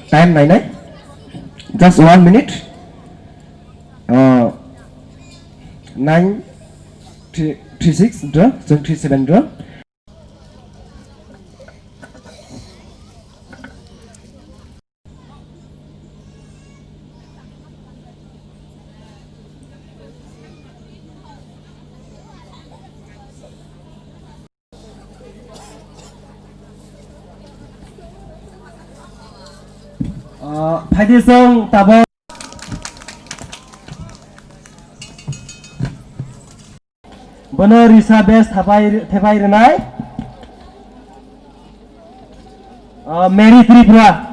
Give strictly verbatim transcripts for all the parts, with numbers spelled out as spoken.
Time nainai. Just one minute. Uh, nine three, three six draw, so three seven draw. Ah, phaidi song tabok. Bono risa bes thapai, thepai rwnai. Ah, Mary Tripura.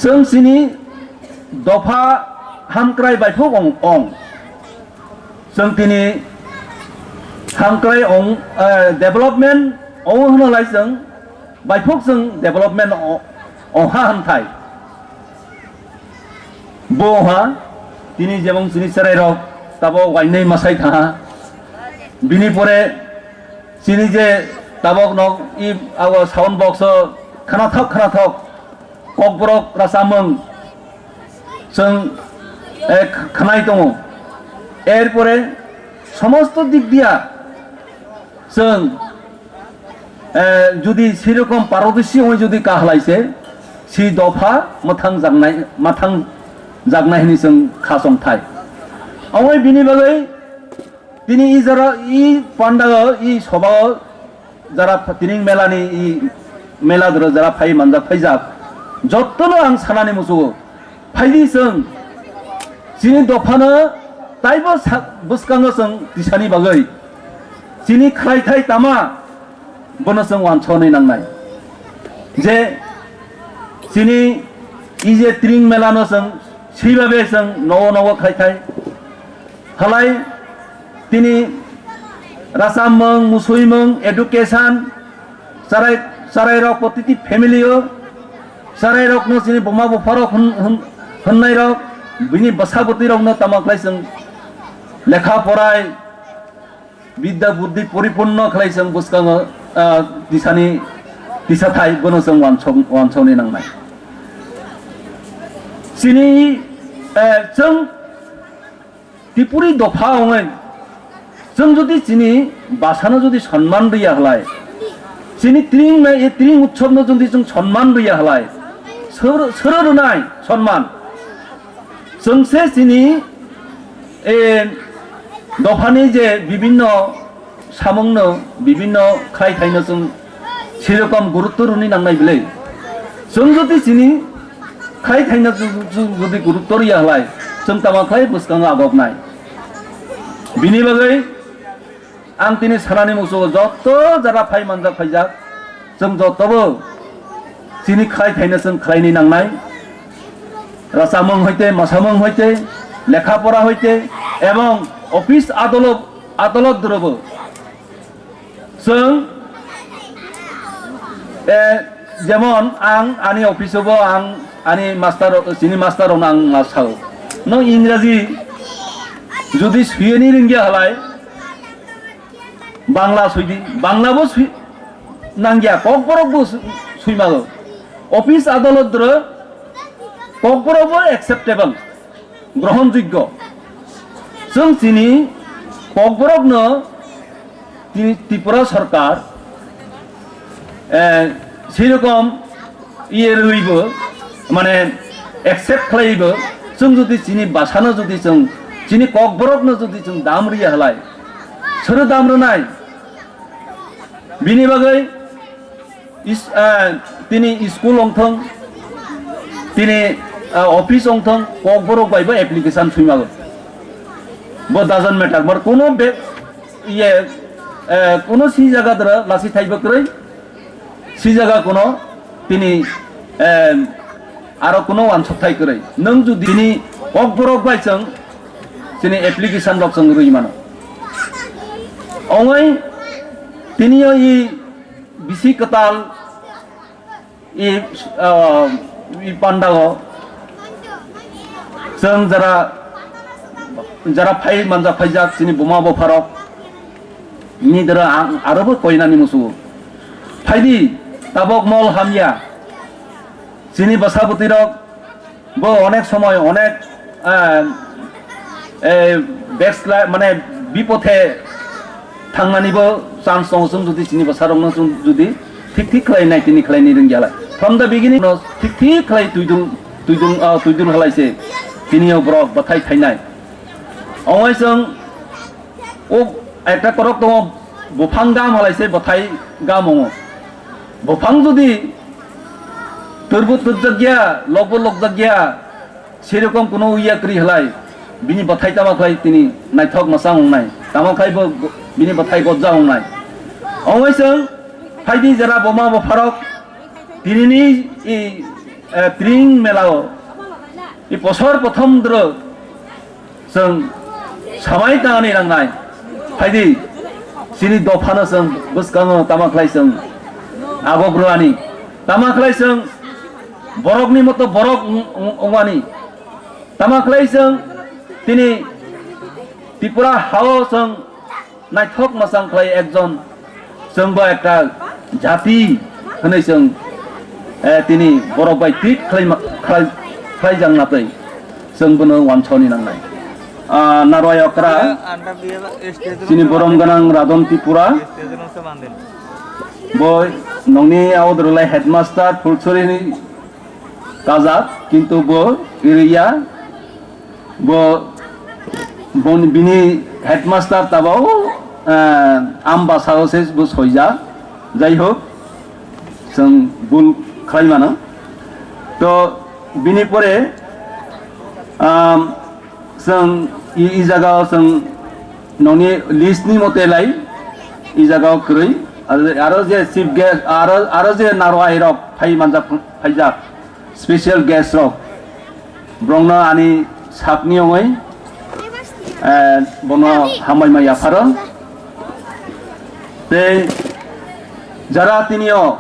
Chwng chini dopha hamkrai bai phuk ong, ong. Chwng tini hamkrai ong, eh, development ong hwnwi lai chwng bai phuk chwng development o-, ong ha hwn thai. Bo ha tini jemon chini cherai rok tabo wainai masai tha ha. Bini pore chini je tabok nok i abo sound box o khana thok khana thok. Kokborok rwchapmung chwng, eh, kh-, khwnai tongo. Erpore somosto dik diya chwng, eh, jodi sirokom parodesi wngwi jodi kahlai se, si dopha mwthang jaknai, mwthang jaknai hwnwi chwng kha chongthai. Omo bini bagwi tini i jora i pandao, i sobao jara pha-, tining mela ni i mela doro jara phai manjak phaijak, jottono ang sanani musugo. Phaidi chwng chini dophano taibo sa-, bwskango chwng tisani bagwi chini khlaithai tama bono chwng wansoknwi nangnai. Je chini i je tining melano chwng swibabe chwng nogo nogo khlaithai. Halai tini rwchapmung, musuimung, education, cherai, cherai rok protiti family o, cherai rok no chini buma bupha rok hwn, hwn, hwnnai rok, bini bwsa bwtwi rok no tamo khlai chwng lekha porai, bidya buddhi poripunno khlai chwng bwskango, ah, tisani, tisa thai bono chwng wansok, wansokni nangnai. Chini, eh, chwng Tripuri dopha wngwi chwng jodi chini bhasano jodi sonman rwya halai, Chini tring na, e tring utsob no jodi chwng sonman rwya halai, sor, soro rwnai sonman. Chwng se chini, e, dophani je bibinno samungno, bibinno khlai thaino chwng serokom gurutto rwni nangnai bwle. Chwng jodi chini khlai thaino chwng, chwng jodi gurutto rwya halai, chwng tamo khlai bwskango agoknai. Bini bagwi ang tini sanani muchungo joto jara phai manjak phaijak, chwng jotobo chini khlai thaino chwng khlaini nangnai. Rwchapmung hoite, mwsamung hoite, lekha pora hoite, ebong office adolot, adolot dorobo chwng, eh, jemon ang ani office o bo ang ani master, chini master rokno ang ma sao. Nwng Ingraji jodi suyani ringya halai, Bangla sui di, Bangla bo sui, nangya, Kokborok bo su-, sui mago. Office adolot doro Kokborok bo acceptable, grohon jogyo. Chwng chini Kokborok no tini Tripura sorkar, eh, sei rokom iye rwui bo, mane accept khlai bo, chwng jodi chini basa no jodi chwng, chini Kokborok no jodi chwng dam rwya halai, soro dam rwnai? Bini bagwi is-, ah, tini school ongthong, tini, ah, office ongthong, Kokborok bai bo application sui mago. Bo doesn't matter. Bor kuno be, iye, eh, kuno si jaga dara lasi thaibo kwrwi, si jaga kuno tini, eh, aro kuno wansok thai kwrwi. Nwng jodi tini Kokborok bai chwng chini application rok chwng rwi mano. Ongoi tini o i bisi kwtal i, ah, i pandao chwng jara, jara phai manjak phaijak chini buma bupharok ni dara ang arobo koinani musugo. Phaidi tabok mol hamya chini bwsa bwtwirok bo onek somoy onek, ah, eh, backslide, mane bipothe thangnani bo chance tongo, chwng jodi chini bwsarokno chwng jodi thik thik khlai nai tini khlai ni rwngya lai. From the beginning no thik thik khlai tuidul, tuidul, ah, tuidul halai se tini o borok bwthai thainai. Ongoi chwng o ekta korok tongo, buphang gam halai se bwthai gam wngo. Buphang jodi twrbo twrjakya, lokbo lokjakya, serokom kuno uya kwrwi halai, bini bwthai tama khlai tini naithok mwchang wngnai, tama khlai bo bini bwthai gojja wngnai. Ongoi chwng phaidi jara buma bupharok tinini i, eh, tring melao i posor pothom dro chwng samai tangani rangnai. Phaidi chini dophano chwng bwskango tama khlai chwng agok rwani, tama khlai chwng borokni moto borok wng-, wng-, wngwani, tama khlai chwng tini Tripura hao chwng naithok mwchang khlai ekjon chwngbo ekta jati hwnwi chwng, eh, tini borok bai treat khlai ma-, khlai, khlai jang natwi chwng bono wansoni nangnai. Ah, Narwai Okra, chini borom gwnang Radon Tripura, bo nongni Aodorlai headmaster Phulsuri ni kajak, kintu bo iriya, bo, bo bini headmaster tabao, eh, Ambasa o se bo soijak. Jai hok, chwng bul khlai mano. To bini pore, um, chwng i, i jaga o chwng nongni list ni mote lai i jaga o kwrwi. Aro, aro je chief guest, aro, aro je Narwai rok phai manjak, phaijak, special guest rok, borokno ani sakni wngwi, eh, bono hambai ma yapharo. Tei jara tinio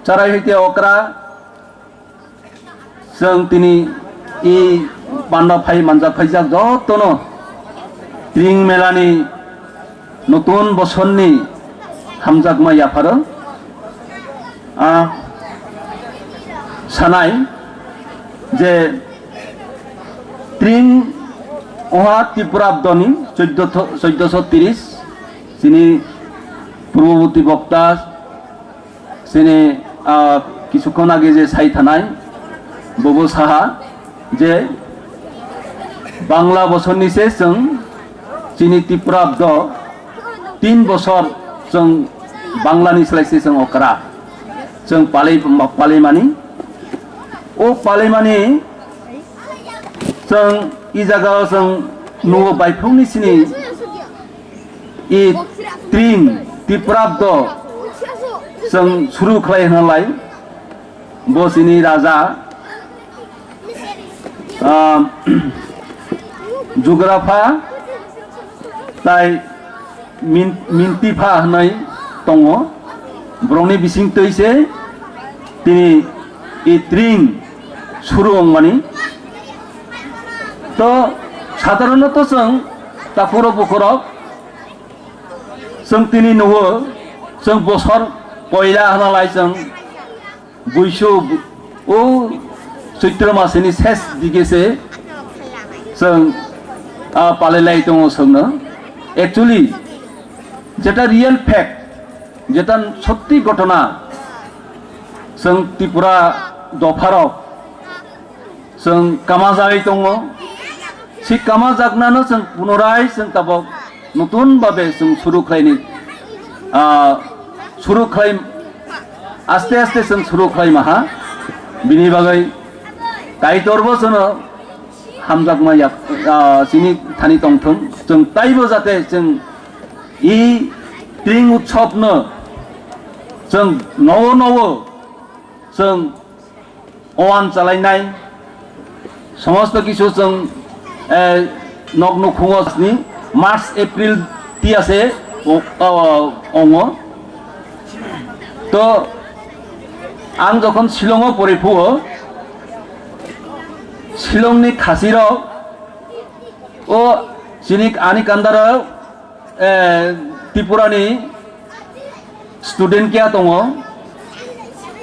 charai hoite okra, chwng tini i panda phai manjak phaijak jotono Tring Melani notun bosonni hamjakma yapharo. Ah, sanai je Tring oha Tripura abdoni choiddosho, choiddosho tiris, chini purboborti bokta Chini, ah, kisukon age je sai thanai, bobo saha je Bangla bosorni se chwng chini Tripura do tin bosor chwng Banglani slai se chwng okra chwng palai, palaimani. O palaimani chwng i jaga o chwng nuo baiphungni sini i tring Tiprabdo chwng suru khlai hwnlai bo chini raja, ah, Jugrapha tai Min-, Mintipha hwnwi tongo. Borokni bising twi se tini i tring suru wngmani. To sadharonoto chwng takhurok bukhurok chwng tini nuo, chwng bosor poila hwnalai chwng buisu o Choitro masini ses dige se chwng, ah, palai lai tongo chwngno. Actually, jeta real fact, jeta sotti ghotona, chwng Tripura dopharok chwng kama jagwi tongo. Si kama jaknano chwng punorai chwng tabok notun babe chwng suru khlaini, ah, suru khlai, aste aste chwng suru khlai maha. Bini bagwi Kaitorbo chwngno hamjakma yak, ah, chini thani tongthung. Chwng taibo jate chwng i tring utsobno chwng nowo nowo chwng owan chalainai, somosto kisu chwng, eh, nok nukhungo ni March, April tiya se o-, o-, ongo. To ang jokhon Shillongo pori phuo, Shillongni khasirok o chini ani kandaro eh, Tripurani student kiya tongo,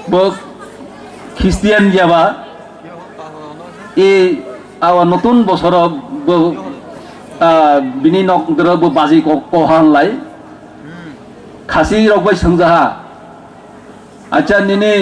bo Christian jaba, e awa notun bosoro bo, ah, bini nok doro bo baji ko-, kohan lai, khasi rok bai sengjaha, acha nini